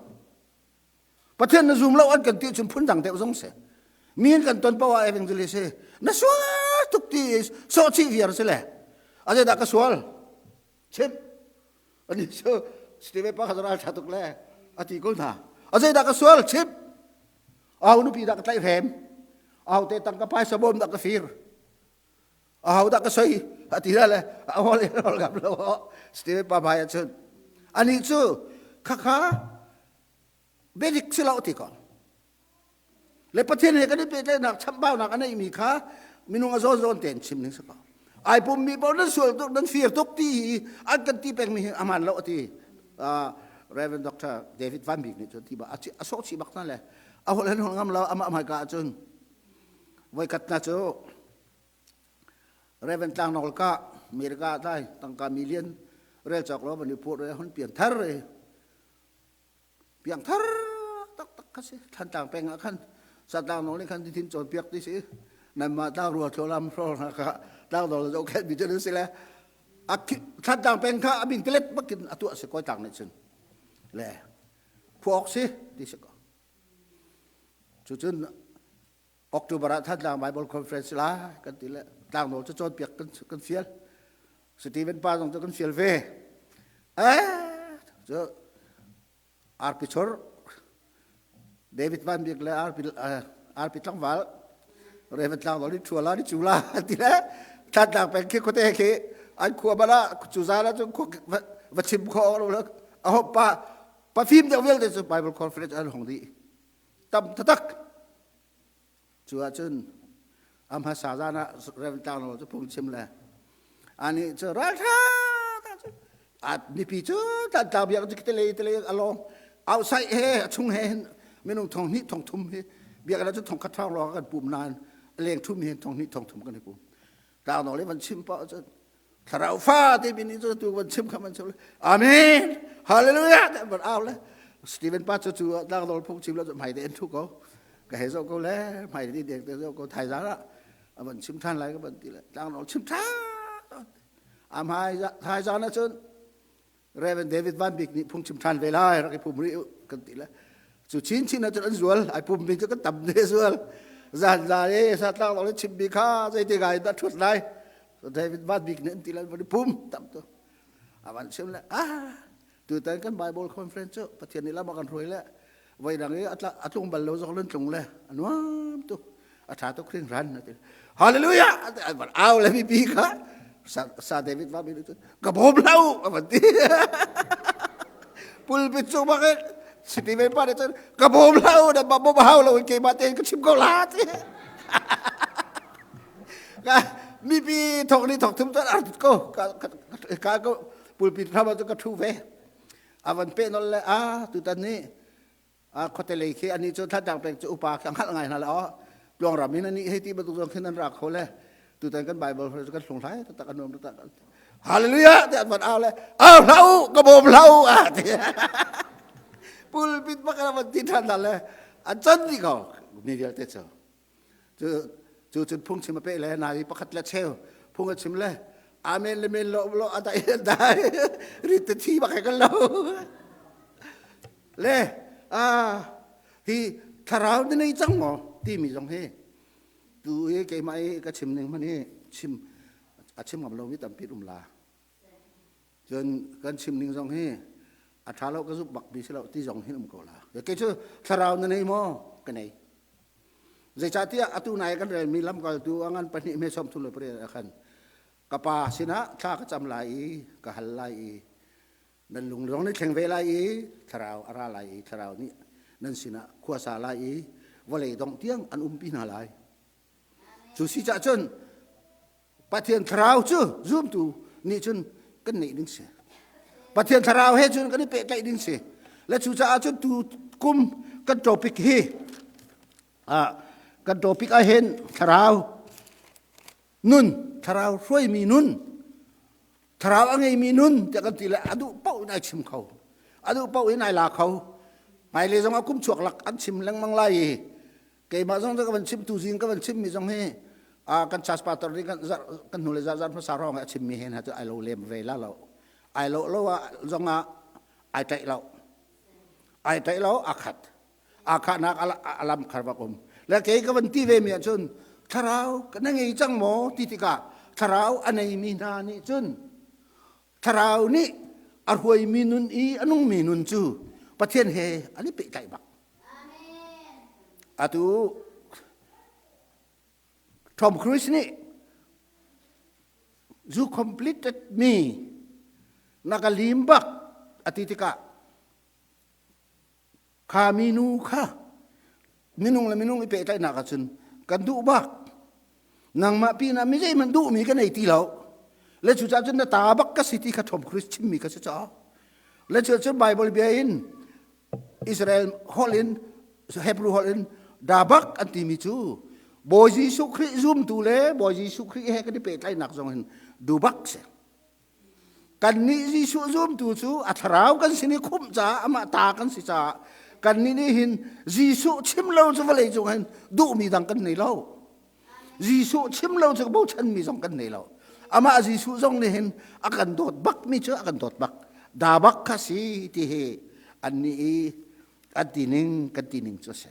Pathian na zum lo an kan ti cun phun dang deuh zong si. Mi in kan ton poah evangelist hi na sual tuk ti sawh chih viar si le a zeidah ka sual chim ani cu Steve pa kha ral tha tuk le a ti ko hna. A zeidah ka sual chim aho nupi dah ka tlaih hrem, aho te tangka phaisa bawm dah ka fir, aho dah ka soi a ti le a hol in hol ngam lo. Steve pa hmai ah cun ani cu khakha biadik si lo ti ko le Pathian he kan i pehtlaihnak chambaunak a neihmi kha minung a zawn zawn tein chim ning si ko. Ai pummi paoh nan sual tuk nan fir tuk ti hi an kan ti pengmi hi aman lo a ti. Reverend Dr. David Van Bik nih cun ti ba a sawh chih bak hna le. A holh hen holh ngam lo amah hmaika ahcun voikhat na cu Reverend Tlangnol ka America tlai tangka million rel cawk lo van i phur re hun pian thar re piang thar tak tak kha si Thlantlang peng ah khan Satlang nol nih khan thin cawn piak ti si nanmah tlang rua thlolam hro kha tlang dol zo khet mi cu si le Thlantlang peng kha a bing telet bakin a tuah si koi tlang nih cun le phuak si ti si ko cucun October ah Thantlang Bible Conference la kan ti le tlangnawl cu cawnpiak kan fial. Stephen pa zong cu kan fial ve. Eh cu Arpi Chor David Van Bik le Arpi Arpi tlangval Reverend tlangnawl ni thua la ni chu la ti le Thantlang peng khi khuate khi an khua bala cu za la cu khua va chim kho lo le a hop pa pa fim deuh vialte cu Bible Conference an hong dih. Tam taktak. Cu ahcun a hmasa zan ah Rev. Tlanglo cu phungchim le ani cu ralṭha cu a mipi cu tantlang biak cu tele tele a lawng outside he a chung he hin minung thong hnih thong thum hi biakinn cu thong khat thong lawng kan pum nain a leng thum hi thong hnih thong thum kan i pum tlangno le van chim paoh cun thlarau fa te min cu tu van chim kha man chim amen hallelujah te van au le Stephen pa cu cu tlangdol phung chim lo cu hmai te en thu ko ka he zo ko le hmai te dek te zo ko thai za la a van chim than lai ka van ti le tlangdol chim than a hmai thai za na cun Reverend David Van Bik nih phung chim than ve lai rak i pum rih kan ti le cu chin chin ah cun an zual ai pum mi cu kan tam ne zual zan za e sa tlangdol chim mi kha zei te gai da thut lai David van bik nih an ti lai van pum tam tu a van chim le ah tutan kan Bible conference cu Pathian nih lam a kan hruai le voi dang i a tlung bal lo zong lun tlung le a nuam tuk a tha tuk hringhran a ti hallelujah a van au le mipi kha sa David van bik cu ka bawm lo a van ti pulpit cu bak in City ve pa nih cun ka bawm lo na bawm hau lo keimah tein ka chim ko la ti mipi thok ni thok thum cun ar ko ka ko pulpit hram cu ka thu ve a van pe nol le a tutan ni a khote lei khi ani cu thlatang peng cu upa khi ngal ngai hna le o tluang ram in ani hei ti bantuk zong khin an ra kho le tutan kan bible kan hlung hlai tak an nuam tak hallelujah te an van au le au hlau ka bawm hlau a ti pulpit bak a van ti than hna le an can dih ko mi vialte cu cu cu cun phungchim a peh le nai pakhat le cheu phung a chim le amen le men lo lo a dai dai rit te thi bak he kan lo le a hi thlarau na nei cang maw timi zong hi tu hi keimah i ka chim ning hman hi chim a chim ngam lomi tampi um la cun kan chim ning zong hi a ṭha lo ka zumh bak mi si lo ti zong hin um ko la kei cu thlarau na nei maw ka nei zeicahtiah atu nai kan relmi lamkaltu a ngan pahnih hme sawm thum le pariat ah khan ka pa sinah thla ka cam lai i ka hal lai i nan lung zong nih thleng ve lai i thlarau a ra lai i thlarau nih nan sinah khua sa lai i vawlei dongh tiang an umpi hna lai Cu si cah cun Pathian thlarau cu zumtu nih cun kan neih ding si. Pathian thlarau he cun kan i pehtlaih ding si. Le cucaah cun tu kum kan topic hi kan topic ah hin thlarau nun, thlarau hruaimi nun, thlarau a ngeimi nun tiah kan ti le a duh paoh in ai chim kho. A duh paoh in ai la kho. Hmailei zong ah kum chuak lak an chim lengmang lai i keimah zong ka van chim tu zing ka van chim mi zong hi kan church pastor nih kan kan hnu le zar zar hmasa rong a chim mi he hna cu ai lo lem ve la lo ai lo lo ah zong ah ai taih lo ai taih lo a khat a khahnak a lam khar bak um le kei ka van ti ve mi ahcun thlarau na ngei cang maw ti tikah thlarau a nei mi hna nih cun thlarau nih a hruaimi nun i a nungmi nun cu Pathian he an i pehtlaih bak. Atu Tom Cruise nih you completed me na ka lim bak a ti tikah kha minu kha minung le minung i pehtlaihnak ahcun kan duh bak nangmah pinah mi zeihmanh duhmi ka nei ti lo le cucaah cun na ta bak ka si ti kha Tom Cruise chimmi ka si caw le cucun Bible bia in Israel holh in. Hebrew holh in dabak an timi cu Bawi Jesuh Khrih zumtu le Bawi Jesuh Khrih he kan i pehtlaihnak zong hin dubak si. Kannih Jesuh zumtu cu a thlarau kan sin i khumh caah amah ta kan si caah kannih nih hin Jesuh chim lo cu vawlei cung hin duhmi dang kan nei lo. Jesuh chim lo cu bochanmi zong kan nei lo. Amah Jesuh zong nih hin a kan dawt bakmi cu a kan dawt bak. Da bak kha si ti hi annih i an ti ning kan ti ning cu a si.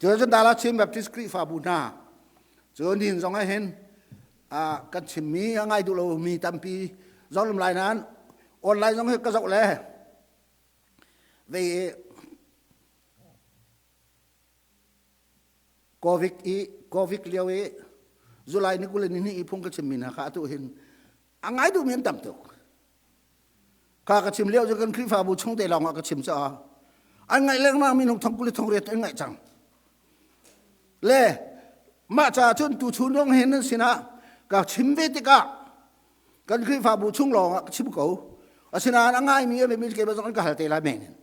Cun Dala Chin Baptist Khrihfabu hna cu nihin zong ah hin kan chimmi a ngai duh lomi tampi zong lam lai nain online zong hi ka zoh le ve Covid i Covid lio i July ni 20 ni hnih i phung ka chimmi hna kha atu hin a ngai duhmi an tam tuk. Kha ka chim lio cu kan Khrihfabu chung te lawng ah ka chim caah an ngaih lengmang minung thong 20 thong riat an ngaih cang. Le mah caah cun tu chun zong hin nan sinah ka chim ve tikah kan Khrihfabu chung lawng ah ka chim ko. Asinain a ngaimi a mi ke zong an ka hal te lai men in.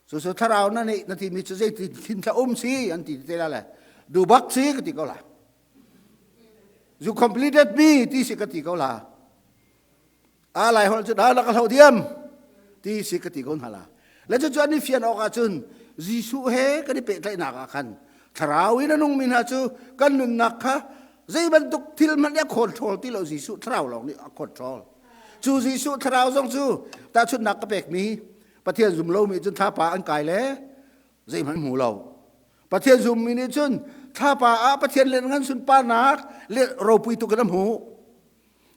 Cucu thlarau na nih na timi cu zeiti thin thla um si an ti te la le du bak si ka ti ko la. You completed me ti si ka ti ko la. A lai hol cu da la ka hlo diam ti si ka ti ko hna la. Le cu cu an i fian awk ahcun Jesuh he kan i pehtlaihnak ah khan thlarau in a nungmi hna cu kan nunnak kha zei bantuk thil hmanh nih a control ti lo Jesuh thlarau lawng nih a control. Cu Jesuh thlarau zong cu tahchunhnak ka pekmi Pathian zum lomi cun thlapa an kai le zeihmanh hmu lo. Pathian zummi nih cun thlapa ah Pathian lianngan sunparnak le ropui tuk in a hmuh.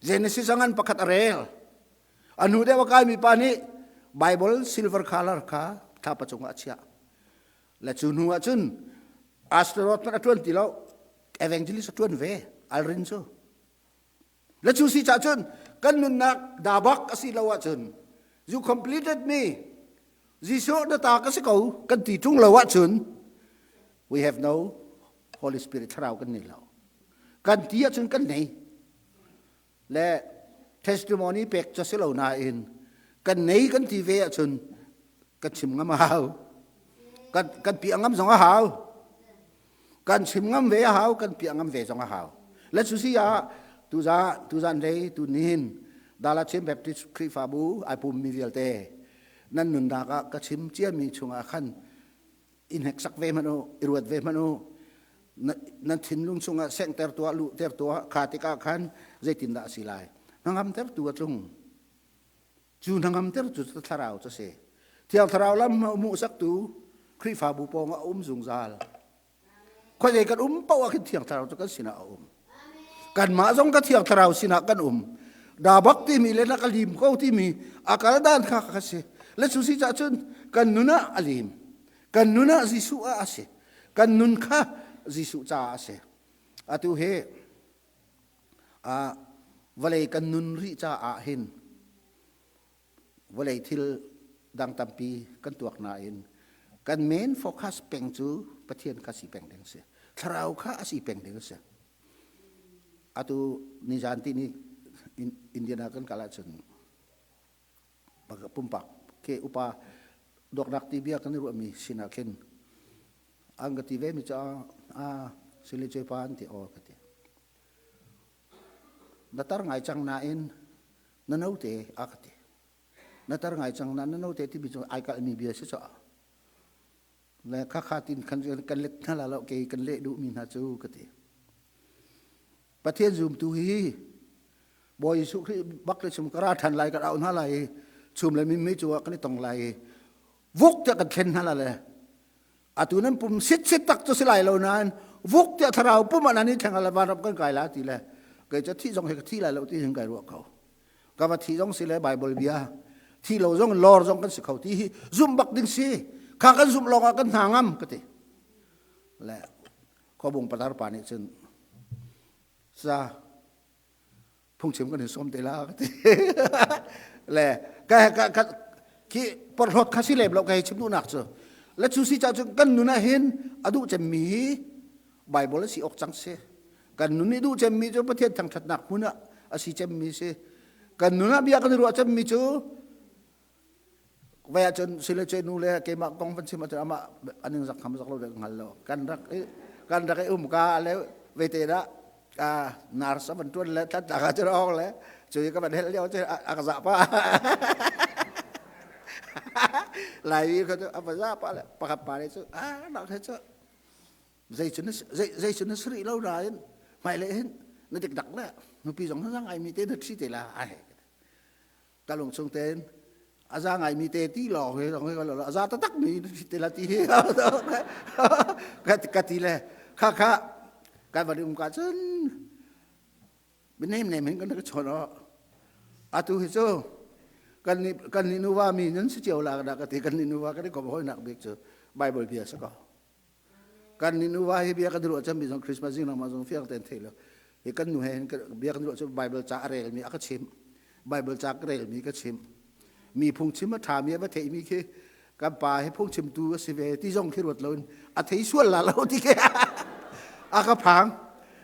Genesis a ngan pakhat a rel. A hnu deuh a kaimi pa nih Bible silver color kha thlapa cungah a chiah. Le cu hnu ah cun astronaut hmanh a ṭuan ti lo, evangelist a ṭuan ve, Alrin cu. Le cu si cah cun kan nunnak dabak a si lo ahcun you completed me Jesuh na ta ka si ko kan ti ṭung lo ahcun we have no Holy Spirit thlarau kan nei lo. Kan ti ahcun kan nei. Le testimony pek cu si lo nain kan nei kan ti ve ahcun kan chim ngam a hau. Kan, kan piah ngam zong a hau. Kan chim ngam ve a hau, kan piah ngam ve zong a hau. Le cu si ah tuza tuzan lei tu nihin Dala Chin Baptist Khrihfabu ai pummi vialte nan nunnak ah ka chim ciami chungah khan i hneksak ve hmanh u, i ruat ve hmanh u. Nan thinlung chungah sengter tuah, luhter tuah, kha tikah khan zeitindah a si lai. Hnangamter tu a tlung. Cu hnangamter cu thlarau cu a si. Thiang thlarau lam hmuhsaktu Khrihfabu pawng ah a um zungzal. Khuazei kan um paoh ah khin Thiang Thlarau cu kan sinah a um. Kanmah zong ka Thiang Thlarau sinah kan um. Dabak timi le na ka lim ko timi a kal dan kha ka si. Le cu si cah cun kan nun ah a lim. Kan nun ah Jesuh ah a si. Kan nun kha Jesuh caah a si. Atu hi vawlei kan nun rih caah hin vawlei thil dang tampi kan tuak nain kan main focus peng cu Pathian kha si peng ding si. Thlarau kha a si peng ding si. Atu nizan ti ni Indiana kan kal ahcun pumpak ke upa dawknak ti bia kan i ruahmi sinah khin an ka ti ve mi cu a sili ce pa an ti aw ka ti. Na tar ngai cang nain na note a ka ti. Na tar ngai cang nain na note timi cu ai kalhmi bia si caah. Le khakha tin khan kan let hna la lo kei kan leh duhmi hna cu ka ti. Pathian zumtu hi Bawi Jesuh Khrih bak le chum ka ra ṭhan lai ka rau hna lai i chum le mimmi cu ah kan i tong lai i vuk tiah kan thlen hna la le atu nan pum sit sit tak cu si lai lo nain vuk tiah thlarau pum ah nan i thleng la vanram kan kai la ti le kei cu thih zong he ka thi lai lo ti hin kai ruah ko ka va thi zong si le bible bia thi lo zong lor zong kan si kho ti hi zum bak ding si kha kan zum lawng ah kan hna ngam ka ti le khuabung patar pa nih cun sa phungchim kan in sawm te la ka ti le ka ka ka khi porhlawt kha si lem lo ka hei chim duhnak cu le cu si ca cu kan nun ah hin a duh cemmi hi Bible a si awk cang si kan nun i duh cemmi cu Pathian thangṭhatnak hmun ah a si cemmi si kan nun ah bia kan i ruah cemmi cu. Vai ahcun sile ce nu le keimah kong van chim ahcun amah aning zak kham zak lo de hngal lo. Kan rak i kan rak i um ka le vete dah ka nurse a van tuan le tlat ka cu ong le cu ka van hel lio cu a ka zah pa. Lai kha cu a va zah pa le pakhat pa le cu a nak he cu zei cu na zei cu na sri lo nain hmailei hin na dik dak le nupi zong na ngai mi te na thi te la ai ka lung chung tein a za ngai mi te ti lawng he lawng he a za taktak mi te la ti hi ka ti le kha kha kan van um ka cun nem nem hin kan ka chon o atu hi cu kan ni kan ni nuva mi nan si cio la da ka ti kan ni nuva kan i kom hoi nak bik cu Bible bia sa ko Kan ni nuva hi bia kan ruah cang mi zong Christmas zing ma zong fiang ten thei lo. Hi kan nu he bia kan ruah cu Bible ca a rel mi a ka chim. Bible ca ka rel mi ka chim. Mi phung chim a tha mi a va thei mi khi kan pa hi phung chim tu a si ve ti zong khi ruat lo in a thei sual la lo ti khi a ka phang.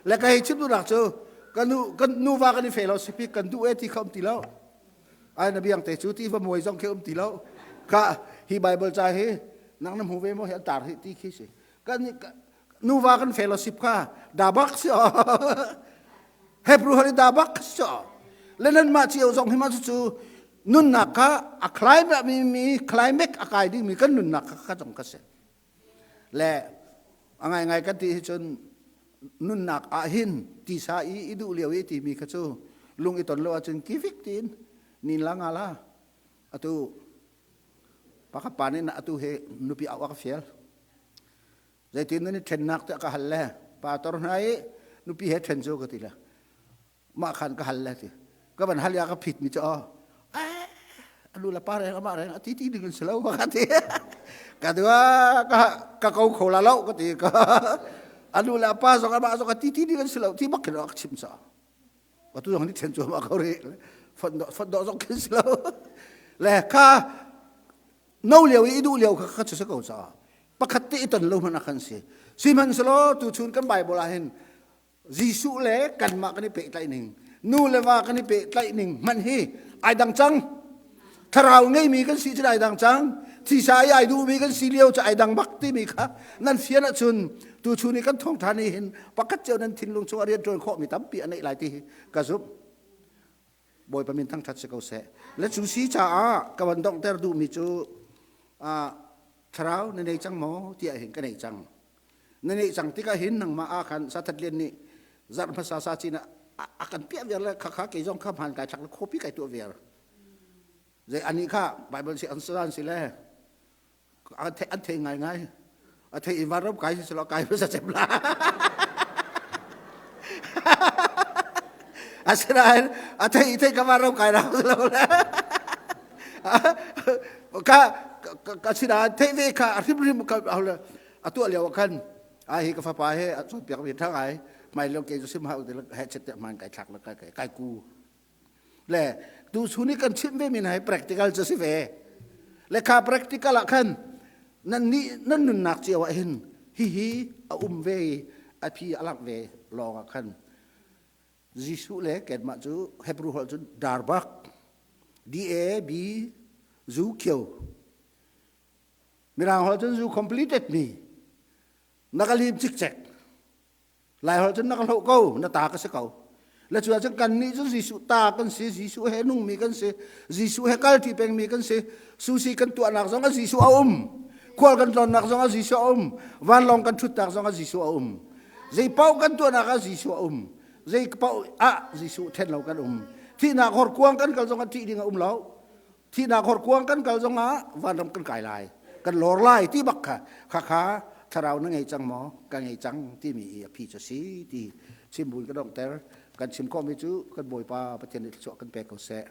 Le ka hei chim tu nak cu kan nu kan nuva kan i fe lo sipi kan duh e ti kha um ti lo. Ai na biang te cu ti va muai zong khi um ti lo. Ka hi Bible ca hi nang na hmu ve maw hi an tar hi ti khi si. Kan nuva kan fellowship kha dabak si o. Hebrew hori dabak si o. Le nan mah cio zong hi ma cu nunnak kha a climate mi mi climate a kai ding mi kan nunnak kha ka zong ka si. Le a ngai ngai kan ti hi cun nunnak ah hin tisa i i duh lio i timi kha cu lung i ton lo ahcun kifik tiin nin la nga la atu pakhat pa nih atu he nupi au a ka fial zeitin nan i ṭhennak tiah ka hal le pa tor hna i nupi he ṭhen cu ka ti le mah khan ka hal le ti ka van hal ya ka phit mi cu oh alu la pa reng ama reng ati ti ding in silo ka ti ka dua ka ka ko kho la lo ka ti ka anu la pa zong ama zong ati ti ding in silo ti bak khin ak chim sa atu zong ni then chu ma ko ri fon do fon do zong khin silo le kha no lio i du lio kha kha chu se ko sa pakhat te iton lo man khan si sihmanhsehlaw tu chun kan bible ah hin Jesuh le kanmah kan i pehtlaih ning nu le va kan i pehtlaih ning hmanh hi ai dang cang thlarau ngeimi kan si cu ai dang cang thisa i ai duhmi kan si lio cu ai dang bak timi kha nan fian ahcun tu chun i kan thawngṭha nih hin pakhat cio nan thinlung chung a rian ṭuan khawhmi tampi a neih lai ti hi ka zumh Bawipa min thangṭhat si ko seh le cu si caah ka van donghter duhmi cu thlarau na nei cang maw tiah hin ka nei cang na neih cang tikah hin nangmah ah khan sathat lian nih zarh hmasa sa cin ah a kan piah viar le khakha kei zong kha hmaan kai thlak le copy kai tuah viar zei ani kha bible si an san si le an thei ngai ngai a thei i vanram kai si lo kai hmasa cem la asinain a thei thei ka vanram kai ra lo le ka ka sinain thei ve kha a hrim hrim ka a tuah lio ah khan ai hi ka fapa he a cawnpiak mi thang ai mai lo ke sim ha he chet te man kai thlak la kai kai ku le tu chuni kan chim ve min hai practical chu si ve le kha practical ah khan nan ni nan nunnak cio ah hin hi hi a um ve a phi alak ve lawng ah khan Jesuh le kenmah cu Hebrew holh cun darbak D A B zu kyo Mirang holh cun zu completed mi na ka lim cikcek. Lai holh cun na ka hloh ko, na ta ka si ko. Le cu ahcun kan nih cu Jesuh ta kan si, Jesuh he nungmi kan si, Jesuh he kalṭi pengmi kan si. Susi kan tuahnak zong ah Jesuh a um. Khual kan tlawnnak zong ah Jesuh a um. Vanlawng kan ṭhutnak zong ah Jesuh a um. Zei paoh kan tuahnak ah Jesuh a um. Zei paoh ah Jesuh ṭhen lo kan um. Thihnak horkuang kan kal zong ah ṭih ding a um lo. Thihnak horkuang kan kal zongah vanram kan kai lai, kan lor lai ti bak kha khakha thlarau na ngei cang maw, ka ngei cang timi i a phi cu si ti chim buin ka donghter. Kan chim khawhmi cu kan Bawipa Pathian nih thluachuah kan pek ko seh.